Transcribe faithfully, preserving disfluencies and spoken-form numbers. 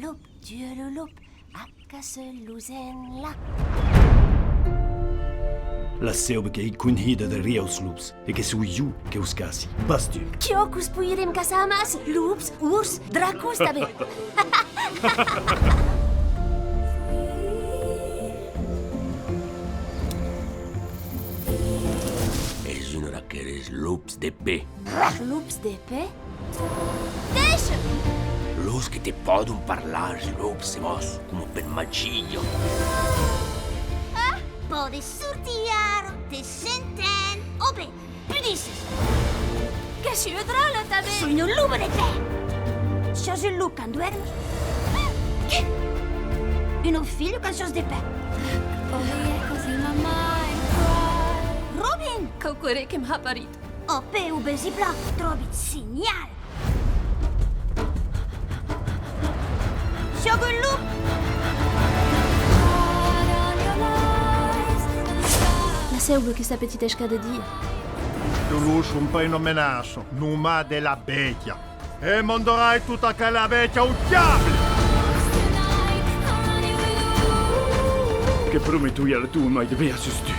Lop, tu es le lop, acaça los enlà. La seuva qu'ei conhida de rieu aus lops e que soi jo que'us caci, pas tu. Quò que'us poirem caçar amassa, lops, ors, dracons tanben. Es un d'aqueles lops de pè. Lops de pè? Teish! Los que te pòdon parlar, es lops, se vòs, coma per magia. Ah! Pòdes sortir ara, te sentem. O ben, pudisses. Que siás dròlla, tanben! Soi una loba de pè! Siás un lop quand duèrmes? Qué? Una filha quand siás de pè! Robin! Quauquarren que m'a parit. Ò, peu, vesi plan, tròbi eth senhal! Siás un lop! La seuva que s'apetiteish cada dia. Los lops son pas una menaça, nonmàs de las bèstias. E mandarai tota aquela bèstia au diable! Que prometoi a la tua mair de velar sus tu.